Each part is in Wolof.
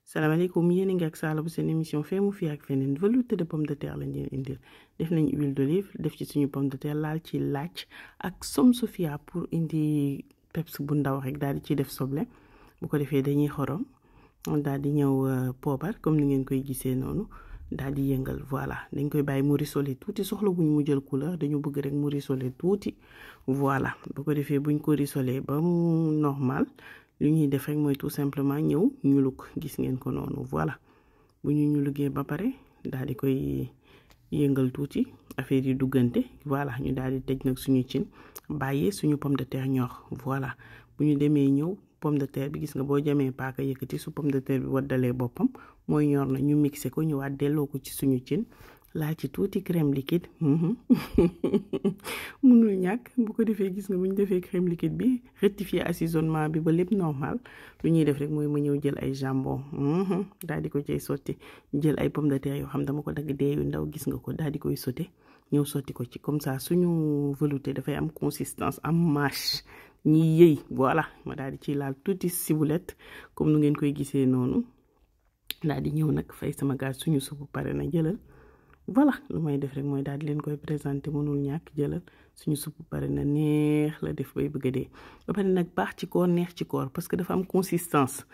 salaamaaleykum yéen a ngi ak Sala bu seen émission fee mu fii ak feneen velouté de pomme de terre lañ leen indil def nañ huile d'olive def ci suñu pomme de terre laal ci laaj ak somme Sofia pour indi peps bu ndaw rek daal di ciy def soble bu ko defee dañuy xorom daal di ñëw poobar comme ni ngeen koy gisee noonu daal di yëngal voilà dañ koy bàyyi mu rissolé tuuti soxla buñ mu jël couleur dañu bëgg rek mu rissolé tuuti voilà bu ko defee buñ ko rissolé ba mu normal li ñuy def rek mooy tout simplement ñëw ñuluk gis ngeen ko noonu voilà bu ñu ñulugee ba pare daal di koy yëngal tuuti affaire yi duggante voilà ñu daal di tëj nag suñu cin bàyyee suñu pomme de terre ñor voilà bu ñu demee ñëw pomme de terre bi gis nga boo jamee paaka yëkkati su pomme de terre bi waddalee boppam mooy ñor na ñu mixé ko ñëwaat delloo ko ci suñu cin laal ci tuuti crème liquide mënul ñàkk bu ko defee gis nga bu ñu defee crème liquide bi rectifier assaisonnement bi ba lépp normal lu ñuy def rek mooy ma ñëw jël ay jambon daal di ko cay sotti jël ay pomme de terre yoo xam dama ko dagg dee yu ndaw gis nga ko daal di koy sauté ñëw sotti ko ci comme ça suñu velouté dafay am consistance am mâche ñi yëy voilà ma daal di ciy laal tuuti ciboulette comme nu ngeen koy gisee noonu daal di ñëw nag fay sama gaz suñu supu pare na jëlal voilà lu may def rek mooy daal di leen koy présenté mënul ñàkk jëlal suñu supp pare na neex la def bay bëgg a dee ba pare nag baax ci koor neex ci koor parce que dafa am consistance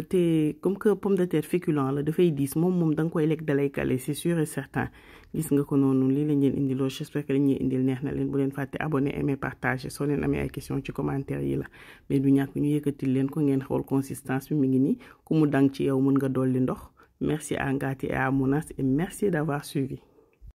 te comme que pomme de terre féculent la dafay diis moom da nga koy lekk dalay kale c'est sûr et certain gis nga ko noonu lii lañ leen indiloo j'espère que dañuy indil neex na leen bu leen fàtte abonné aimer partager soo leen amee ay question ci commentaire yi la mais du ñàkk ñu yëkkatil leen ko ngeen xool consistance bi mi ngi nii ku mu dang ci yow mën nga dolli ndox. Merci à Ngati et à Mounas et merci d'avoir suivi.